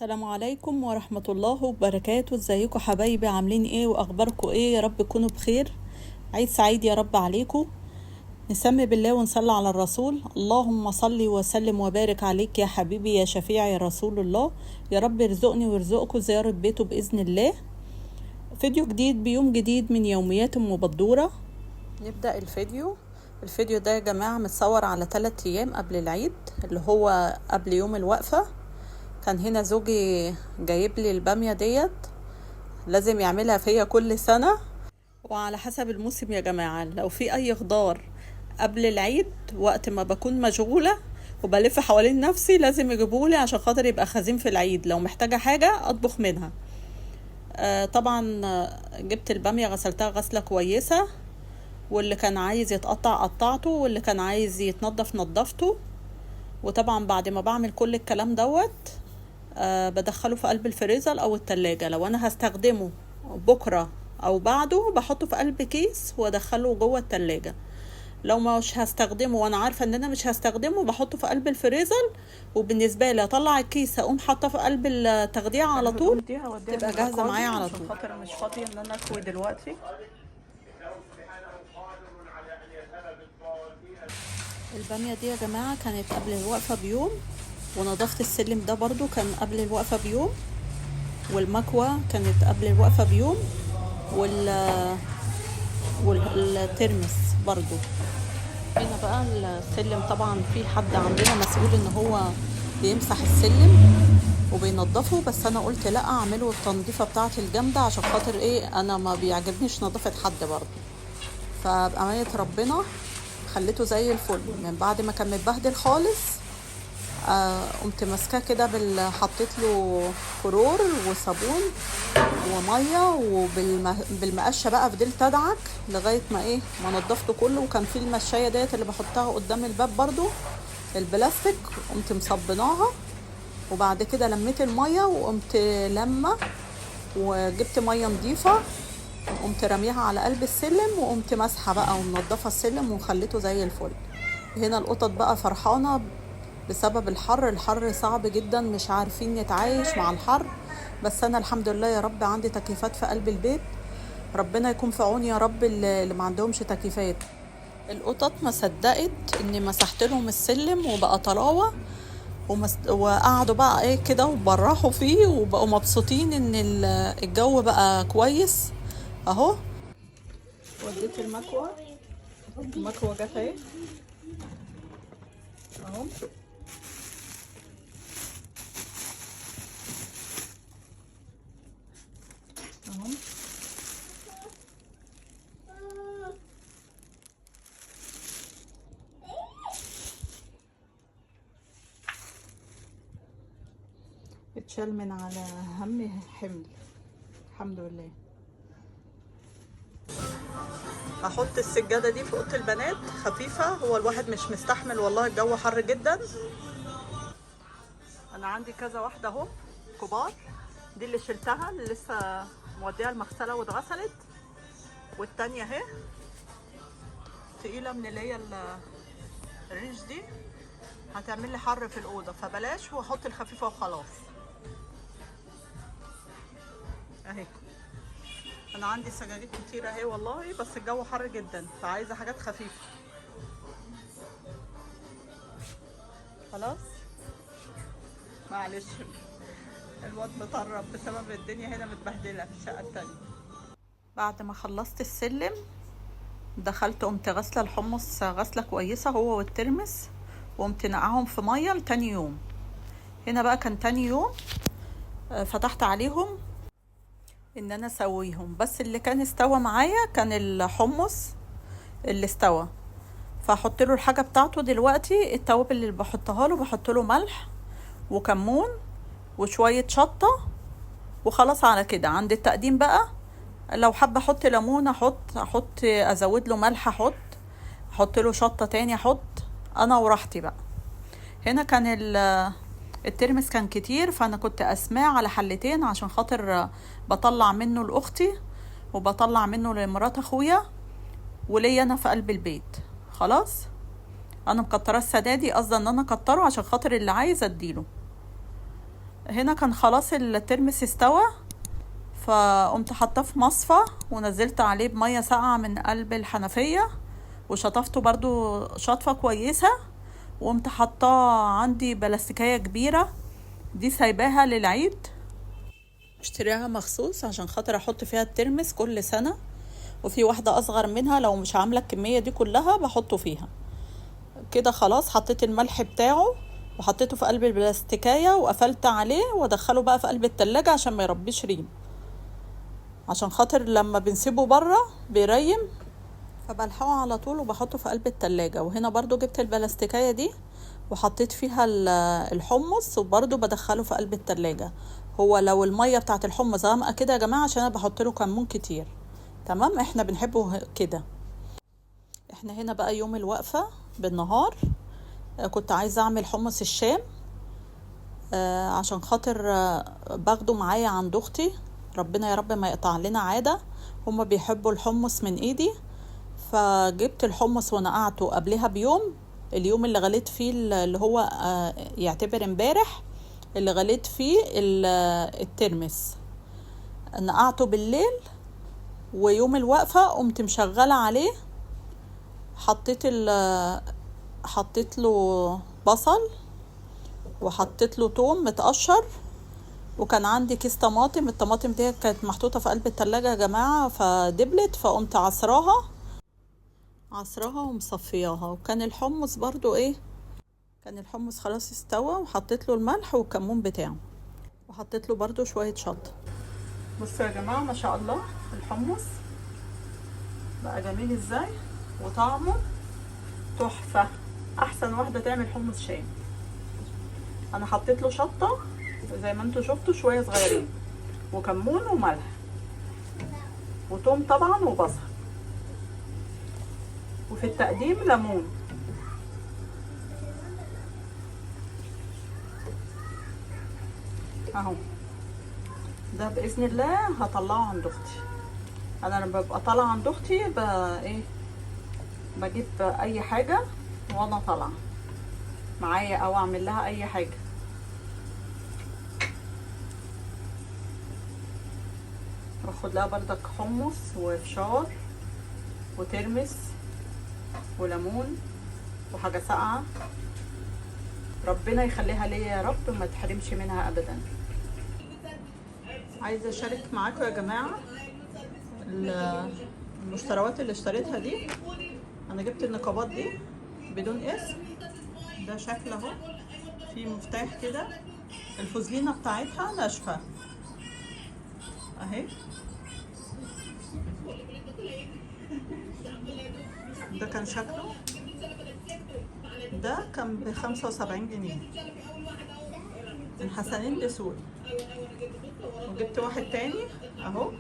السلام عليكم ورحمة الله وبركاته. ازيكم حبايبي؟ عاملين ايه واخباركم ايه؟ يا رب تكونوا بخير. عيد سعيد يا رب عليكم. نسمي بالله ونصلي على الرسول. اللهم صل وسلم وبارك عليك يا حبيبي يا شفيعي يا رسول الله. يا رب يرزقني ويرزقكم زيارة بيته بإذن الله. فيديو جديد بيوم جديد من يوميات ام بدورة. نبدأ الفيديو. الفيديو ده يا جماعة متصور على 3 أيام قبل العيد، اللي هو قبل يوم الوقفة. كان هنا زوجي جايب لي البامية ديت، لازم يعملها فيا كل سنة وعلى حسب الموسم يا جماعة. لو في أي خضار قبل العيد وقت ما بكون مشغولة وبلف حوالين نفسي لازم يجيبولي عشان خاطر يبقى خزين في العيد، لو محتاجة حاجة أطبخ منها. طبعا جبت البامية غسلتها غسلة كويسة، واللي كان عايز يتقطع قطعته، واللي كان عايز يتنضف نضفته. وطبعا بعد ما بعمل كل الكلام دوت بدخله في قلب الفريزر او التلاجة. لو انا هستخدمه بكرة او بعده بحطه في قلب كيس وادخله جوه التلاجة. لو مش هستخدمه وانا عارفة ان انا مش هستخدمه بحطه في قلب الفريزر، وبالنسبة لي اطلع الكيس اقوم حاطه في قلب التخديعة على طول، تبقى جاهزة معايا على طول. خاطر مش فاضية ان انا اكوي دلوقتي. البامية دي يا جماعة كانت قبل الوقفة بيوم، ونظافة السلم ده برضو كان قبل الوقفة بيوم، والمكوة كانت قبل الوقفة بيوم، والترمس برضو. هنا بقى السلم طبعا في حد عندنا مسؤول ان هو بيمسح السلم وبينظفه، بس انا قلت لا اعمله التنظيفة بتاعتي الجامدة عشان خاطر ايه، انا ما بيعجبنيش نظافة حد برضو. فبأمانة ربنا خليته زي الفل من بعد ما كان متبهدل خالص. قمت ماسكاه كده حطيت له كرور وصابون ومية، وبالمقشه بقى فضلت ادعك لغاية ما ايه ما نضفته كله. وكان في المشايه ديت اللي بحطها قدام الباب برضو البلاستيك، قمت مصبناها، وبعد كده لميت المية وقمت لما وجبت مية نظيفة قمت رميها على قلب السلم، وقمت مسحه بقى ومنضفه السلم وخليته زي الفل. هنا القطط بقى فرحانة بسبب الحر، الحر صعب جدا مش عارفين نتعايش مع الحر، بس انا الحمد لله يا رب عندي تكييفات في قلب البيت. ربنا يكون في عون يا رب اللي ما عندهمش تكييفات. القطط ما صدقت اني مسحت لهم السلم وبقى طراوه، وقعدوا بقى ايه كده وبرحوا فيه، وبقوا مبسوطين ان الجو بقى كويس اهو. وديت المكوه، المكوه جت اهي اهو. اهو اتشال من على هم حمل الحمد لله. هحط السجادة دي في اوضة البنات خفيفة، هو الواحد مش مستحمل والله الجو حر جدا. انا عندي كذا واحدة اهو كبار، دي اللي شلتها اللي لسه موديها المغسلة واتغسلت، والتانية اهي تقيلة من اللي هي الريش دي، هتعمل لي حر في الاوضة فبلاش، واحط الخفيفة وخلاص. اهي انا عندي سجاجيد كتير اهي والله، بس الجو حر جدا فعايزه حاجات خفيفة. خلاص معلش الواد مطرب بسبب الدنيا هنا متبهدله في الشقة التانية. بعد ما خلصت السلم دخلت قمت غسله الحمص غسله كويسة هو والترمس، وقمت نقعهم في مية لتاني يوم. هنا بقى كان تاني يوم فتحت عليهم ان انا اسويهم، بس اللي كان استوى معايا كان الحمص اللي استوى، فاحط له الحاجة بتاعته دلوقتي. التوابل اللي بحطها له بحط له ملح وكمون وشوية شطه وخلاص على كده. عند التقديم بقى لو حابة احط ليمون احط ازود له ملح، احط له شطه تاني، احط انا وراحتي بقى. هنا كان الترمس كان كتير، فانا كنت اسماه على حلتين عشان خاطر بطلع منه لاختي وبطلع منه لمرات اخويا وليا انا في قلب البيت. خلاص انا مكتره السدادي، قصدي ان انا اكتره عشان خاطر اللي عايز اديله. هنا كان خلاص الترمس استوى، فقمت حاطاه في مصفى ونزلت عليه بميه ساقعه من قلب الحنفية، وشطفته برضو شطفه كويسة، وقمت حاطاه عندي بلاستيكيه كبيرة دي سايباها للعيد، اشتريها مخصوص عشان خاطر احط فيها الترمس كل سنة، وفي واحدة اصغر منها لو مش عامله الكمية دي كلها بحطه فيها. كده خلاص حطيت الملح بتاعه وحطيته في قلب البلاستيكايه وقفلت عليه، وادخله بقى في قلب التلاجة عشان ما يربيش ريم، عشان خاطر لما بنسيبه بره بيريم، فبلحقه على طول وبحطه في قلب التلاجة. وهنا برضو جبت البلاستيكايه دي وحطيت فيها الحمص، وبرضو بدخله في قلب التلاجة. هو لو المية بتاعت الحمص غامقه كده يا جماعة، عشان انا بحط له كمون كتير، تمام؟ احنا بنحبه كده. احنا هنا بقى يوم الوقفة بالنهار، كنت عايزه اعمل حمص الشام، عشان خاطر باخده معايا عند اختي، ربنا يا رب ما يقطع لنا عادة، هما بيحبوا الحمص من ايدي. فجبت الحمص ونقعته قبلها بيوم، اليوم اللي غليت فيه اللي هو يعتبر امبارح اللي غليت فيه الترمس، نقعته بالليل، ويوم الوقفة قمت مشغله عليه، حطيت له بصل وحطيت له توم متقشر، وكان عندي كيس طماطم، الطماطم دي كانت محطوطة في قلب التلاجة يا جماعة فدبلت، فقمت عصراها ومصفياها. وكان الحمص برضو ايه، كان الحمص خلاص استوى، وحطيت له الملح والكمون بتاعه، وحطيت له برضو شوية شطه. بصوا يا جماعة ما شاء الله الحمص بقى جميل ازاي، وطعمه تحفة. احسن واحدة تعمل حمص شام. انا حطيت له شطه زي ما انتوا شفتوا شوية صغيرين، وكمون وملح وتوم طبعا وبصل، وفي التقديم ليمون. اهو ده باذن الله هطلعه عند اختي. انا لما ببقى طالعه عند اختي ايه بجيب اي حاجة وانا طالعه معايا، او اعمل لها اي حاجة. واخد لها بردك حمص وفشار وترمس وليمون وحاجه ساقعه. ربنا يخليها ليا يا رب، ما تحرمش منها ابدا. عايزه اشارك معاكم يا جماعة المشتريات اللي اشتريتها دي. انا جبت النقابات دي بدون اسم، ده شكل اهو، في مفتاح كده، الفوزلينه بتاعتها ناشفة اهي. ده كان شكله، ده كان ب75 جنيه من حسنين دسوقي. وجبت واحد تاني اهو،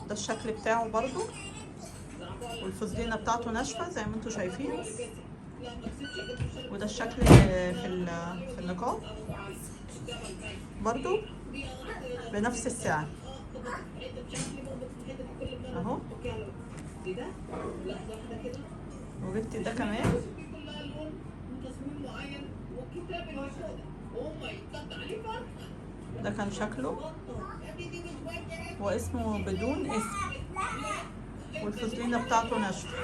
ده الشكل بتاعه برضو، والفوزلينه بتاعته ناشفة زي ما انتم شايفين. وده الشكل في النقاب برضو بنفس السعر اهو. وجبت ده كمان، ده كان شكله واسمه بدون اسم، والفوزلينه بتاعته ناشفة.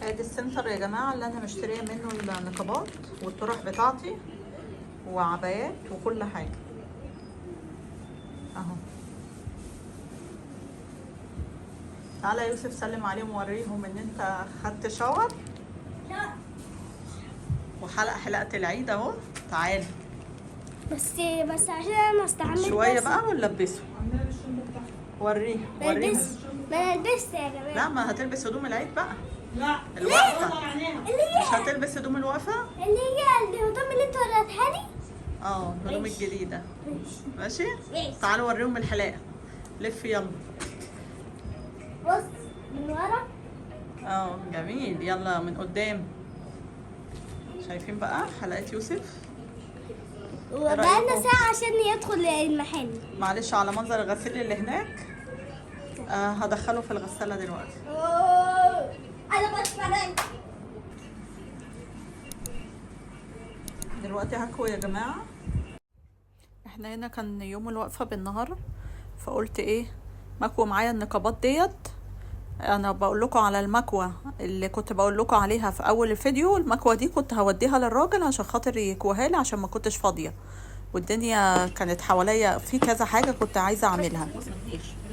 ادي السنتر يا جماعة اللي انا مشتريه منه النقابات والطرح بتاعتي وعبايات وكل حاجة اهو. تعالى يا يوسف سلم عليهم ووريهم ان انت خدت شاور. لا وحلقه حلقة العيد اهو. تعالى بس عشان انا استعملت شوية بقى ونلبسه. وريه وريه. ما لبست يا جماعة. لا ما هتلبس هدوم العيد بقى. لا الوقفة. مش هتلبس هدوم الوقفة؟ اللي هي الهدوم اللي انت وريتها لي؟ اه الهدوم الجديدة. ماشي؟ ماشي. تعالوا وريهم الحلاقة. لف يلا. بص من ورا. اه جميل. يلا من قدام. شايفين بقى حلقة يوسف؟ وبقالنا ساعة عشان يدخل المحل. معلش على منظر الغسيل اللي هناك. هدخله في الغسالة دلوقتي. انا بتفرج. دلوقتي هكوي يا جماعة. احنا هنا كان يوم الوقفة بالنهار، فقلت ايه مكوة معايا النقابات ديت. انا بقول لكم على المكوة اللي كنت بقول لكم عليها في اول الفيديو، المكوة دي كنت هوديها للراجل عشان خاطر يكويها لي، عشان ما كنتش فاضية والدنيا كانت حواليا في كذا حاجة كنت عايزة اعملها.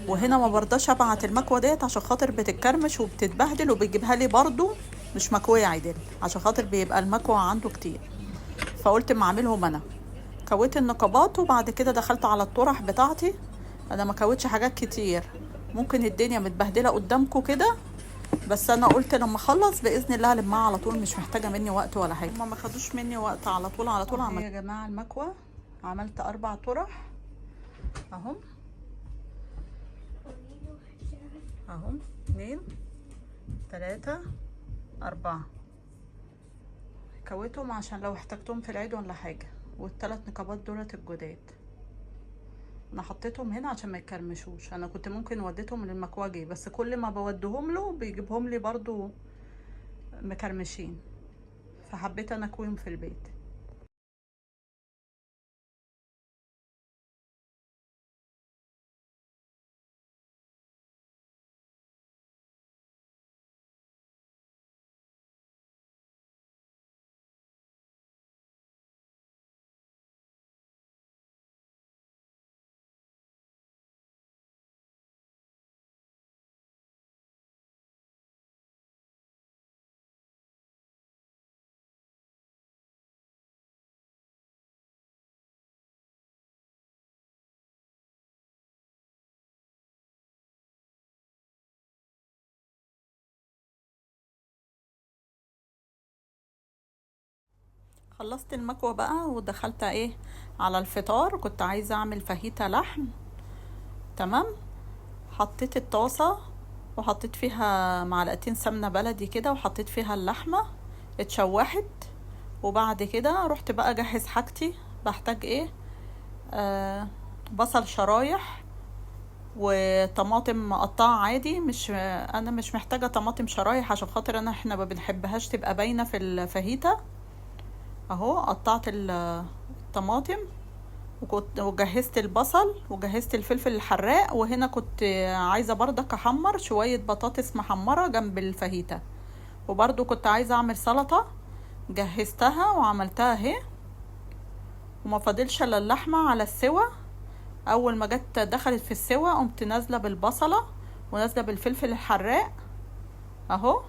وهنا ما برضاش ابعت المكوة ديت عشان خاطر بتتكرمش وبتتبهدل، وبيجيبها لي برضو مش مكوية عدل عشان خاطر بيبقى المكوة عنده كتير. فقلت ما اعملهم انا. كويت النقابات وبعد كده دخلت على الطرح بتاعتي. انا ما كويتش حاجات كتير، ممكن الدنيا متبهدله قدامكم كده، بس انا قلت لما اخلص باذن الله هلمها على طول، مش محتاجه مني وقت ولا حاجة. هما ما خدوش مني وقت، على طول على طول عملت يا جماعة المكوه. عملت 4 طرح اهم اهم، 2 3 4، كويتهم عشان لو احتجتهم في العيد ولا حاجة. والثلاث نقابات دولت الجداد انا حطيتهم هنا عشان ما يتكرمشوش. انا كنت ممكن وديتهم للمكواجي، بس كل ما بوديهم له بيجيبهم لي برضو مكرمشين، فحبيت انا اكويهم في البيت. خلصت المكوة بقى ودخلت ايه على الفطار. كنت عايزة اعمل فاهيتا لحم. تمام، حطيت الطاسة وحطيت فيها معلقتين سمنة بلدي كده، وحطيت فيها اللحمة اتشوحت. وبعد كده رحت بقى اجهز حاجتي. بحتاج ايه؟ بصل شرايح وطماطم مقطعة عادي، مش انا مش محتاجة طماطم شرايح عشان خاطر احنا ما بنحبهاش تبقى باينة في الفاهيتا. اهو قطعت الطماطم وجهزت البصل وجهزت الفلفل الحراق. وهنا كنت عايزة برضك احمر شوية بطاطس محمرة جنب الفاهيتا، وبرضو كنت عايزة اعمل سلطة، جهزتها وعملتها اهي. وما فاضلش الا اللحمة على السوا. اول ما جت دخلت في السوا قمت نازلة بالبصلة ونازلة بالفلفل الحراق اهو.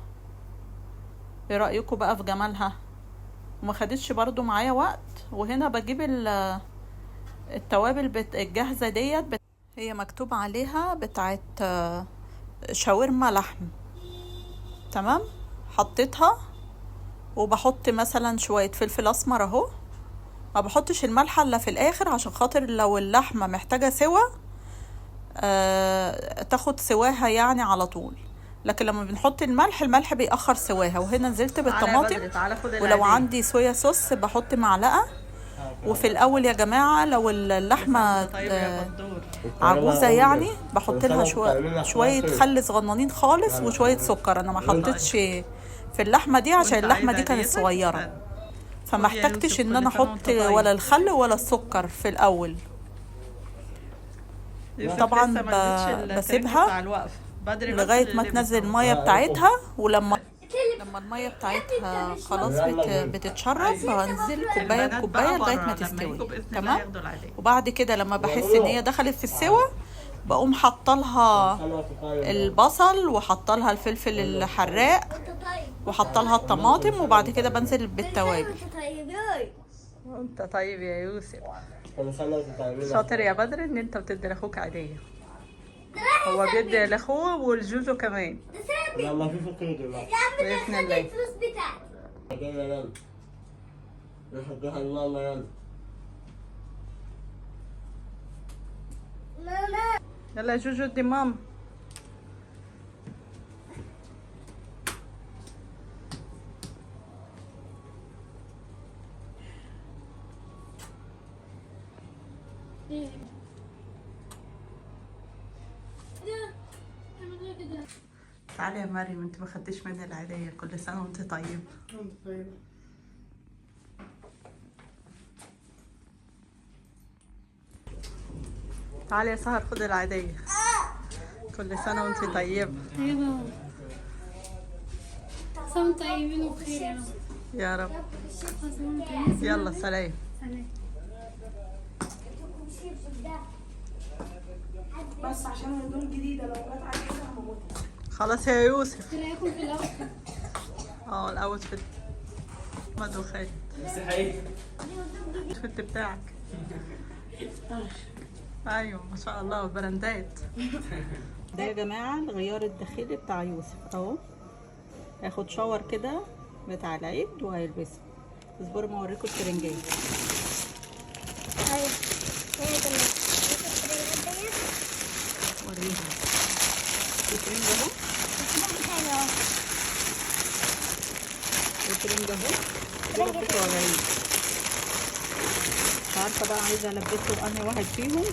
ايه رأيكم بقى في جمالها؟ وما خدتش برضو معايا وقت. وهنا بجيب التوابل الجاهزة ديت، هي مكتوب عليها بتاعت شاورما لحم. تمام، حطيتها. وبحط مثلا شوية فلفل اسمر اهو. ما بحطش الملح الا في الاخر عشان خاطر لو اللحمة محتاجة سوا تاخد سواها يعني على طول، لكن لما بنحط الملح، الملح بيأخر سواها. وهنا نزلت بالطماطم، ولو عندي صويا صوص بحط معلقة. وفي الاول يا جماعة لو اللحمة عجوزة يعني بحط لها شوية خل صغننين خالص وشوية سكر. انا ما حطيتش في اللحمة دي عشان اللحمة دي كانت صغيرة، فما احتجتش ان انا احط ولا الخل ولا السكر في الاول. طبعا بسيبها لغاية ما تنزل المية بتاعتها، ولما المية بتاعتها خلاص بتتشرب هنزل كوباية كوباية لغاية ما تستوي. تمام، وبعد كده لما بحس ان هي دخلت في السوا بقوم حاطه لها البصل وحاطه لها الفلفل الحراق وحاطه لها الطماطم، وبعد كده بنزل بالتوابل. انت طيب يا يوسف، شاطر يا بدر ان انت بتدي لاخوك عيديه. هو بيدي لاخوه ولجوزه كمان. يلا في فكرة دلوقتي باذن الله. الفلوس بتاعتي يلا يلا يلا يلا يلا ماما. يلا يا جوجو ادي ماما. تعالي يا مريم، انت ما خدتيش مني العيدية. كل سنة وانت طيب. تعالي يا سهر خد العيدية. كل سنة وانت طيبة. طيبة، سنة طيبين وبخير يا رب. يا رب. سنة طيبين. يلا سلام. سلام. بس عشان هدوم جديدة لو جت على كده هموتها. خلاص يا يوسف. ايه رايكم في ال outfit؟ اه ال outfit احمد وخالد. بس حقيقي ال outfit بتاعك. ايوه ما شاء الله براندات. ده يا جماعة الغيار الداخلي بتاع يوسف اهو. هياخد shower كده بتاع العيد وهيلبسه. اصبروا ما اوريكم الترنجات. طيب يا جماعة الترنجات ديت. وريهم الترنج اهو. ممكن تاني اهو. الترنج اهو. دول بتوع العيد. مش عارفه بقى عايزه البسه انهي واحد فيهم.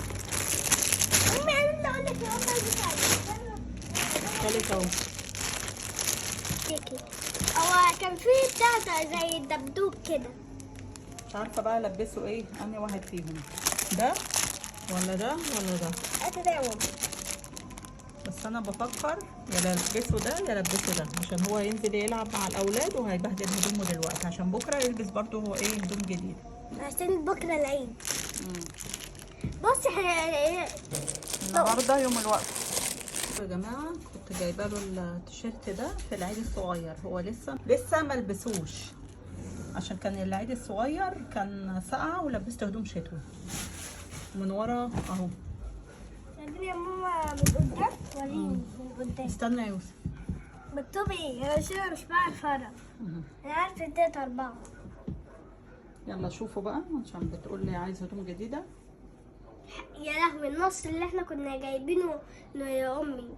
امي انا اللي اقول لك يا امي بتاعي. التالت اهو. كيكي هو كان في بتاع زي الدبدوب كده. مش عارفه بقى البسه ايه انهي واحد فيهم، ده ولا ده ولا ده؟ اتداوم. بس انا بفكر يا لبسه ده يا لبسه ده، عشان هو ينزل يلعب مع الاولاد وهيبهدل هدومه دلوقتي، عشان بكره يلبس برضه هو ايه هدوم جديدة. عشان بكره العيد. بصي احنا النهارده يوم الوقفة يا جماعة. كنت جايبه له التيشيرت ده في العيد الصغير، هو لسه ما لبسوش عشان كان العيد الصغير كان ساقعه ولبسته هدوم شتوي. من ورا اهو. وريني يا ماما من قدام. وريني من قدام. استنى يا يوسف. مكتوب ايه؟ انا مش بعرف اقرا. انا عارفه 3 4. يلا شوفوا بقى عشان بتقول لي عايز هدوم جديدة. يا لهوي النص اللي احنا كنا جايبينه يا امي.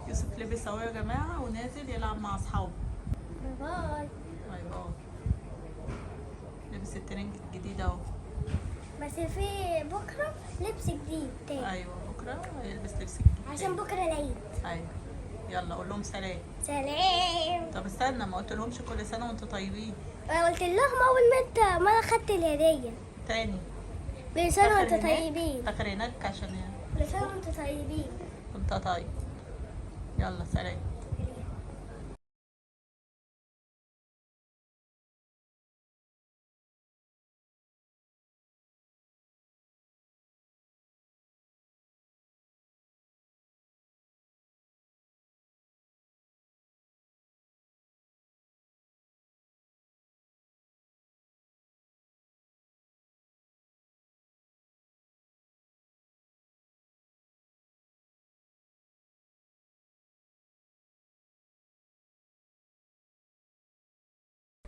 يوسف لبس اهو يا جماعة ونازل يلعب مع اصحابه. bye bye bye. لبس الترنج الجديد اهو. بس في بكره لبس جديد تاني. ايوه بكره هيلبس لبس جديد عشان بكره العيد. ايوه يلا قول لهم سلام. سلام. طب استنى ما قلت لهمش كل سنة وانتوا طيبين. انا قلت لهم اول ما انت ما انا خدت الهدية. تاني. كل سنة وانتوا طيبين. فاكر هناك عشان كل سنة وانتوا طيبين. كنت طيب. يلا سلام.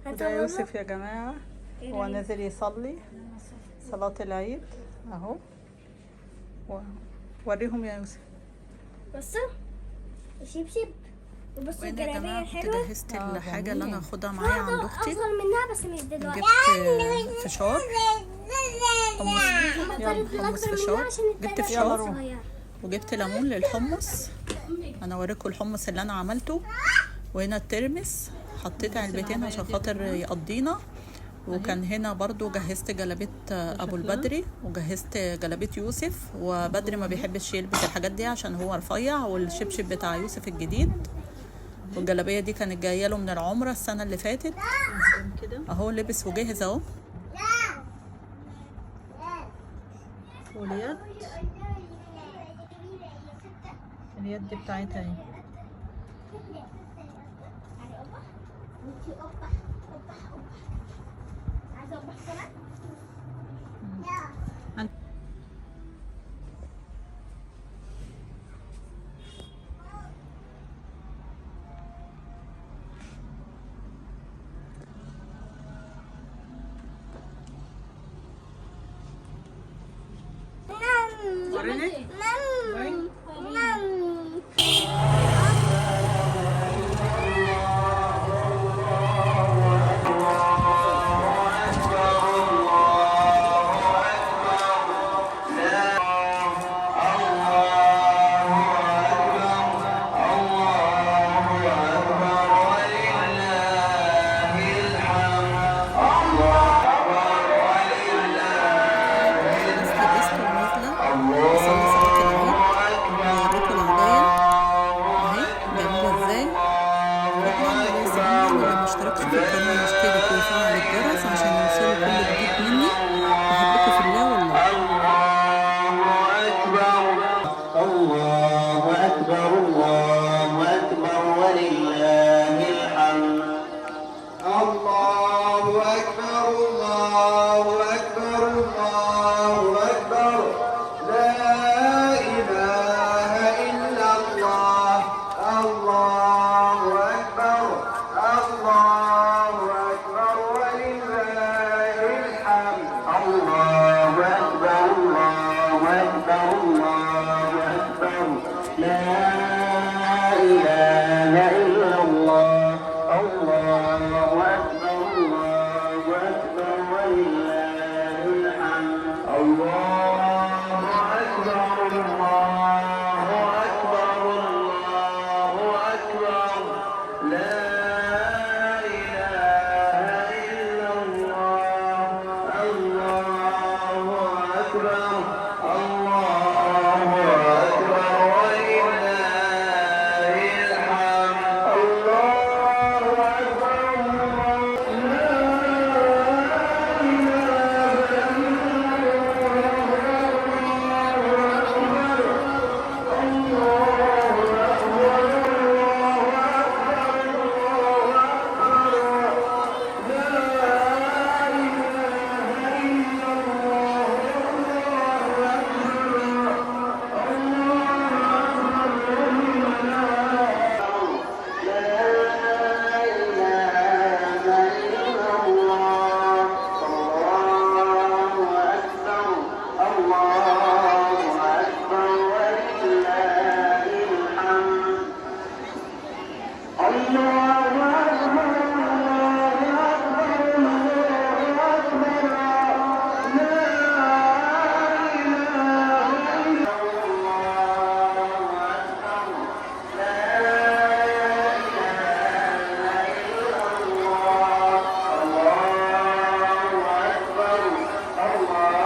وده يوسف يا جماعة هو نازل يصلي صلاة العيد اهو. وريهم يا يوسف. بصوا الشبشب وبصوا الجلابية الحلوة. جهزت الحاجة اللي انا هاخدها معايا عند اختي. اصغر منها بس مش دلوقتي. جبت فشار حمص، يلا حمص فشار. جبت فشار وجبت ليمون للحمص. انا اوريكم الحمص اللي انا عملته. وهنا الترمس حطيت علبتين عشان خاطر يقضينا. وكان هنا برضو جهزت جلابية ابو البدري وجهزت جلابية يوسف. وبدري ما بيحبش يلبس الحاجات دي عشان هو رفيع. والشبشب بتاع يوسف الجديد. والجلابيه دي كانت جاية له من العمرة السنة اللي فاتت اهو، لبس وجهز اهو. واليد اليد بتاعتها اهي. وريني. خلاص لبست ونازلة. أكبر الله أكبر الله أكبر لا إله إلا الله الله أكبر الله أكبر ولله الحمد الله أكبر الله أكبر الله أكبر لا إله إلا الله الله أكبر الله أكبر ولله الحمد الله أكبر الله أكبر الله أكبر لا إله إلا الله الله أكبر الله أكبر ولله الحمد الله أكبر لا إله إلا الله الله أكبر الله أكبر لا إله إلا الله الله أكبر الله أكبر لا إله إلا الله الله أكبر الله أكبر ولله الحمد الله أكبر الله أكبر الله أكبر لا إله إلا الله أكبر لا إله إلا الله الله أكبر الله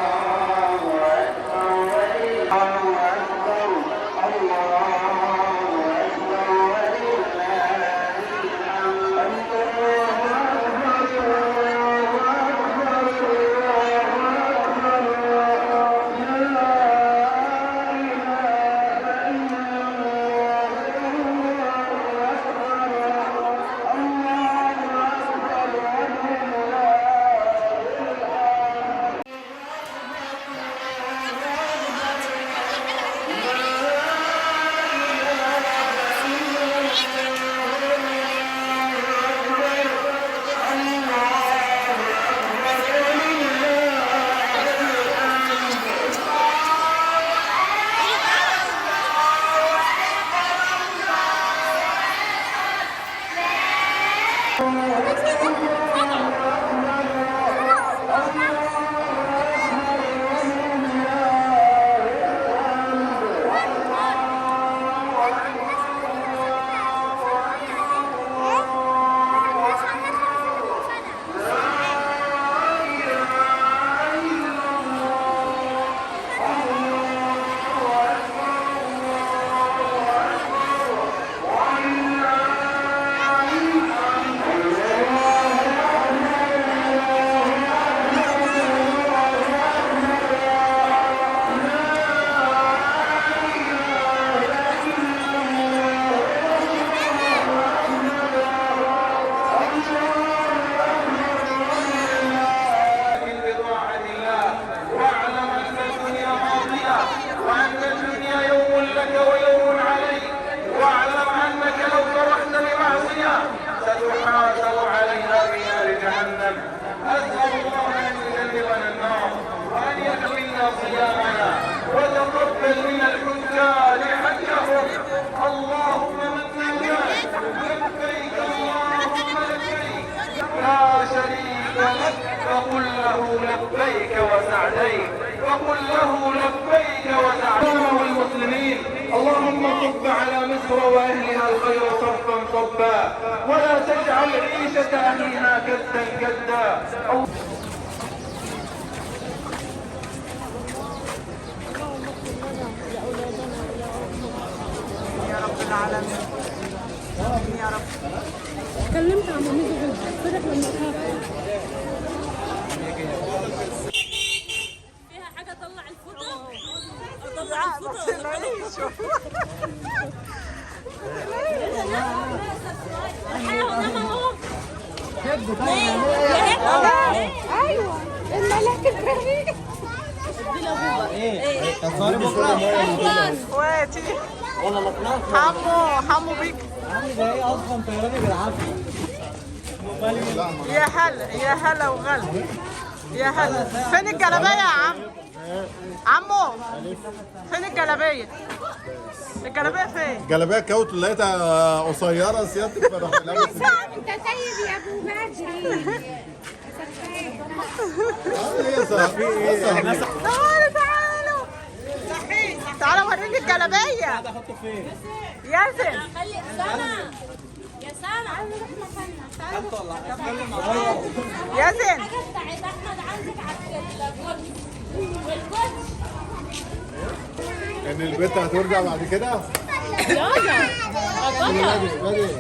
أكبر الله أكبر الله أكبر ولله الحمد الله أكبر الله أكبر الله أكبر لا إله إلا الله الله أكبر الله أكبر ولله الحمد. بطاعة الله، واعلم أن الدنيا ماضية وأن الدنيا يوم لك ويوم عليك، واعلم أنك لو تركت لمعصية ستحاسب عليها بنار جهنم. أسأل الله أن يجنبنا النار وأن يقبلنا صيامنا وتقبل من الحجاج حجهم. اللهم من لبيك اللهم لبيك، لا شريك لك، فقل له لبيك وسعديك، وقل له لبيك وسعديك. والمسلمين، اللهم صب على مصر واهلها الخير صبا صبا، ولا تجعل عيشة اهلها كدا كدا. يا رب العالمين، يا رب. كلمت عم ميزو، فرح لما خاف. فيها حاجه؟ طلع الفوطه، طلع الفوطه. الحقيقه قدام اهو. ايه؟ هتصوري بكره؟ اخواتي حمو حمو بيك. ده ايه اصلا طيراني بالعافية. يا هلا يا هلا وغلا يا هلا. فين الجلابية يا عم؟ عمو فين الجلابية؟ الجلابية فين؟ الجلابية كوت لقيتها قصيرة سيادتك فرحت لابس. انت طيب يا ابو بدري. ايه تعالوا تعالوا تعالوا وريني الجلابية. احطه فين؟ ياسر خلي سما يا سما عايز اروح مكاننا. ياسر حاجة بتاعت احمد عندك على الكوتش والكوتش. ان البت هترجع بعد كده؟ يلا عايز بلالين؟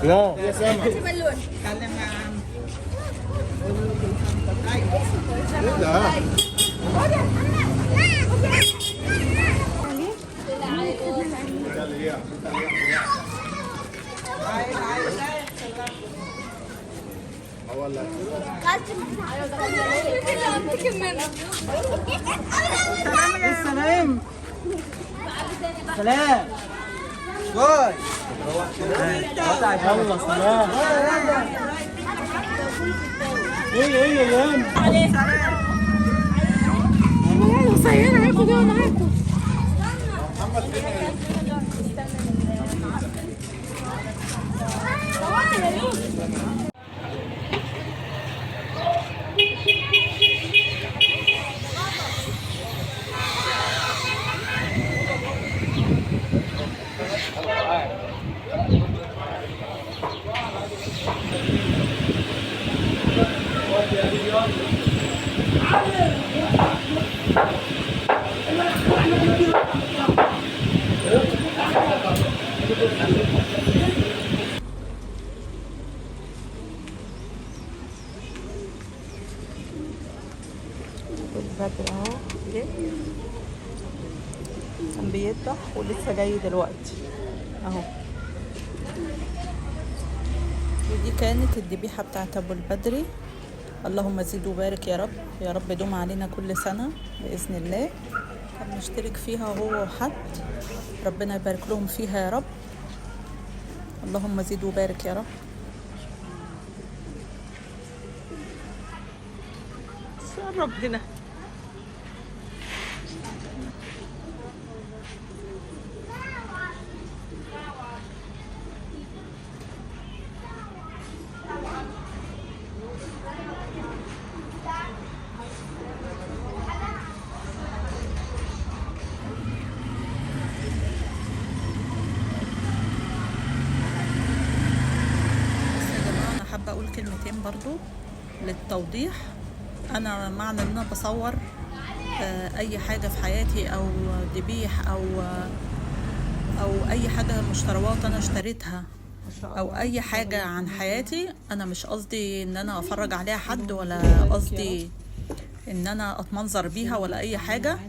لا يا سما. بالون. ايه ده؟ السلام سلام باي. يلا سلام. ايه ايه يا جان؟ قصيرة هاخدوها معاكم. البدر اهو جه، كان بيذبح ولسه جاي دلوقتي اهو. ودي كانت الذبيحة بتاعت ابو البدري. اللهم زد وبارك يا رب، يا رب دوم علينا كل سنة بإذن الله. كان مشترك فيها هو وحد، ربنا يبارك لهم فيها يا رب. اللهم زد وبارك يا رب. قرب هنا. بس يا جماعة أنا حابة أقول كلمتين برضو للتوضيح. أنا معنى إن أنا بصور أي حاجة في حياتي أو ذبيح أو أي حاجة مشتروات أنا اشتريتها أو أي حاجة عن حياتي، أنا مش قصدي إن أنا أفرج عليها حد، ولا قصدي إن أنا أتمنظر بيها ولا أي حاجة.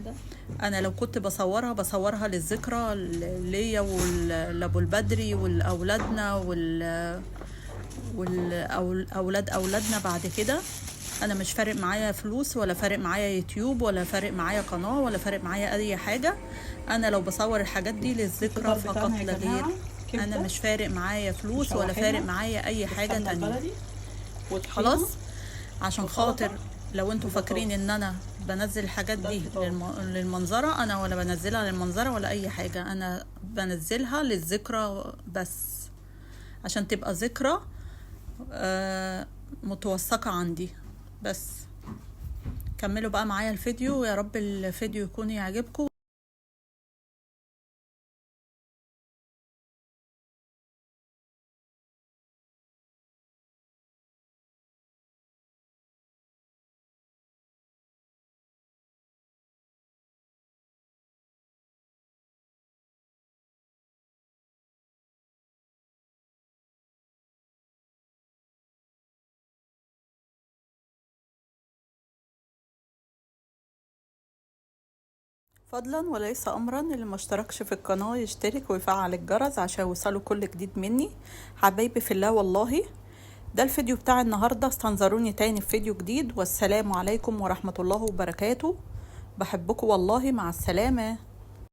أنا لو كنت بصورها بصورها للذكرى ليا ولأبو البدري ولأولادنا والأولاد أولادنا بعد كده. أنا مش فارق معايا فلوس ولا فارق معايا يوتيوب ولا فارق معايا قناة ولا فارق معايا أي حاجة. أنا لو بصور الحاجات دي للذكرى الفطار فقط بتاعنا يا لا غير. جماعة أنا كبدة مش فارق معايا فلوس ولا مشوحينها فارق معايا أي حاجة بالسمنة تانية. البلدي وطحينة خلاص، عشان خاطر وسلطة لو انتوا فاكرين وبطاطس. ان انا بنزل الحاجات ده دي الفطار. للمنظرة، انا ولا بنزلها للمنظرة ولا اي حاجة. انا بنزلها للذكرى بس، عشان تبقى ذكرى متوثقة عندي بس. كملوا بقى معايا الفيديو، يا رب الفيديو يكون يعجبكم. فضلا وليس امرا، اللي ما اشتركش في القناة يشترك ويفعل الجرس عشان يوصله كل جديد مني. حبايبي في الله، والله ده الفيديو بتاع النهاردة، استنظروني تاني في فيديو جديد، والسلام عليكم ورحمة الله وبركاته. بحبكم والله، مع السلامة.